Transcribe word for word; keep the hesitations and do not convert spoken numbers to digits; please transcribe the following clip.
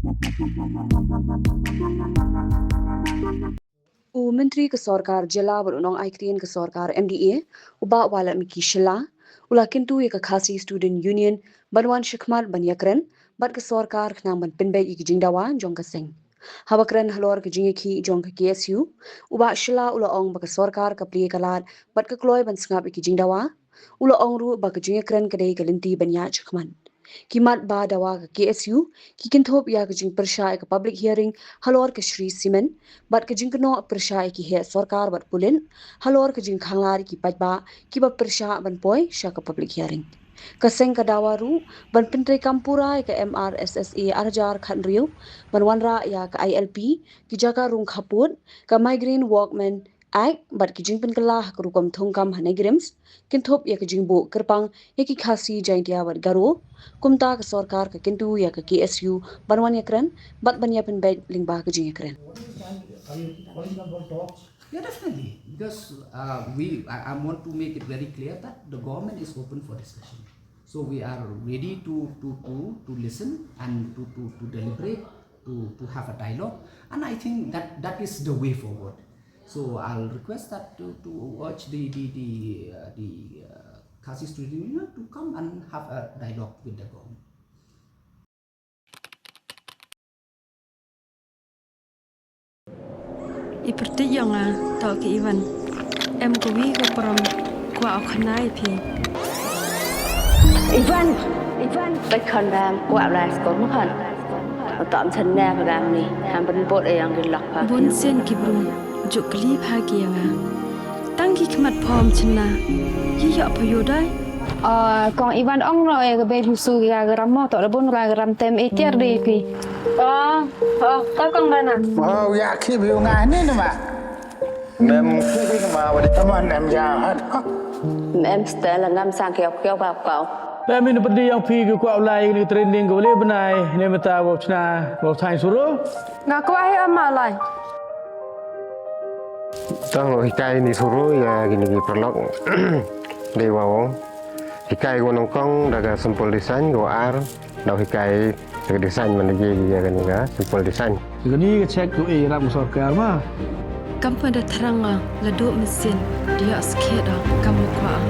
U Myntri ka Sorkar Jylla bad u Nongaiktien ka Sorkar M D A, u Bah Wailadmiki Shylla, u la kyntu ïa ka Khasi Student Union ban wan shakhmat ban ïakren bad ka sorkar khnang ban pynbeit ïa ki jingdawa jong ka seng. Haba kren halor ka jingïakhih jong ka K S U, u Bah Shylla u la ong ba ka sorkar ka plie ka lad bad ka kloi ban sngap ïa ki jingdawa. U la ong ruh ba ka jingïakren ka dei ka lynti ban ïaid shakhmat. Ki mat ba dawa ka K S U ki kynthup ïa ka jingpyrshah ïa ka public hearing halor ka Shree Cement bad ka jingkynnoh pyrshah ïa ki heh sorkar bad pulit halor ka jingkhanglad ïa ki paidbah kiba pyrshah ban poi sha ka public hearing. Ka seng ka dawa ruh ban pyntreikam pura ïa ka M R S S A ar hajar khathynriew, ban wanrah ïa ka I L P, ki jaka rung khappud, ka Migrant Workmen Act bad ki jingpynkylla ha ka rukom thungkam ha NEIGRIHMS, kynthup ïa ka jingbuh kyrpang ïa ki Khasi, Jaiñtia bad Garo. Kumta ka sorkar ka kyntu ïa ka K S U ban wan ïakren bad ban ïapynbeit lyngba ka jingïakren. Yeah, definitely. Because uh, we, I, I want to make it very clear that the government is open for discussion. So we are ready to, to, to, to listen and to, to, to deliberate, to, to have a dialogue. And I think that that is the way forward. So I'll request that to, to urge the, the, the, uh, the uh, Khasi Student Union to come and have a dialogue with the government. I pyrthei ïa nga, toh ka Ivan. Em kawi ka parom, kwah u khana ïa phi. Ivan! Ivan! Bad khon bam, kwah u lai skor ma khon. Utam chen ne ka bam ni, ham ban bot ïa yang ki lok pa. Bun sien ki bru, juk kli pha ki ïa nga. Tang ki khmat phom chen na, ki ïoh pha ïoh dai. Kong Ivan ong no e ka bei husu ki ka ram mo, toh da bun ka ram tem e tiar dei phi. Oh, oh, ka kong bana. Oh, ya ki bi nga ni ni ma. Mem ki bi ma wa di. Tama nem ya ha. Mem stel ngam sang kiau kiau ba kau. Mem in pedi yang phi ki kwah lai ni training ko le benai ni meta wa chna wa thai suru. Nga kwah hi ama lai. Tang hikai ni suru ya kini ki paralok. Dei wa. Hikai ko nongkong da ka simple design ko ar. Dau hikai ka design man lagi ïa kani ka simple design. Kani ka check tu eh rap sorkar ma. Kam pynda thrang nga la duk mesin dia skhet da kam kwah.